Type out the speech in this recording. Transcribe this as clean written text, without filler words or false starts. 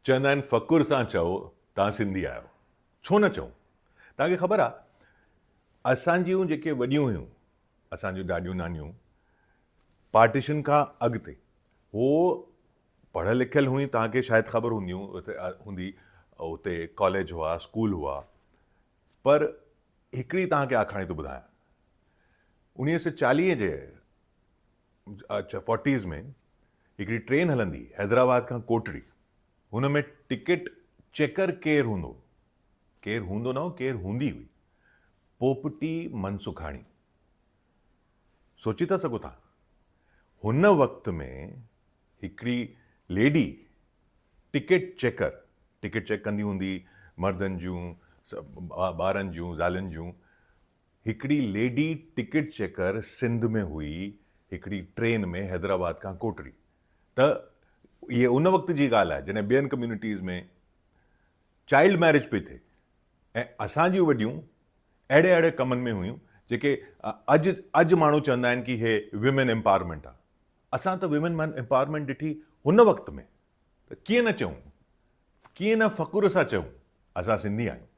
چوندا آهن فخر سان چئو توهان سنڌي آهيو. ڇو نه چئون؟ توهان کي خبر آ اسان جون جيڪي وڏيون هيون، اسان جون ڏاڏيون نانيون پارٽيشن کان اڳتي هو پڙهيل لکيل هيون توهان کي شايد خبر هونديون هوندي اتي ڪاليج هئا اسڪول هئا پر هڪڙي توهان کي آکاڻي ٿو ٻڌايان 1940 جي اڇا فورٽيز ۾ هڪڙي ٽرين هلندي حيدرآباد کان ڪوٽڙي هن ۾ ٽڪيٽ چيڪر ڪير هوندو ڪير هوندو نه ڪير هوندي هئي پوپٽي منسکاڻي سوچي ٿا سگهو ٿا هن وقت ۾ هڪڙي lady ticket checker ticket check ڪندي هوندي مردن جون ٻارن جون زالن جون هڪڙي ليڊي ٽڪيٽ چيڪر سنڌ ۾ هئي هڪڙي ٽرين ۾ حيدرآباد کان ڪوٽڙي ته هيء ان وقت جي ڳالهه آهي جڏهن ٻين ڪميونٽيز ۾ چائلڊ ميرج پئي ٿئي ۽ اسان جون وڏيون اهڙي اهڙي ڪمن ۾ هيون جيڪي اڄ اڄ ماڻهو چوندا آهن ڪي هي ويمين امپاورمينٽ آهي اسان ته ويمين امپاورمينٽ ڏٺي هن وقت ۾ ته ڪيئن نه چئون ڪيئن نه فخر سان چئون اسان سنڌي آهيون.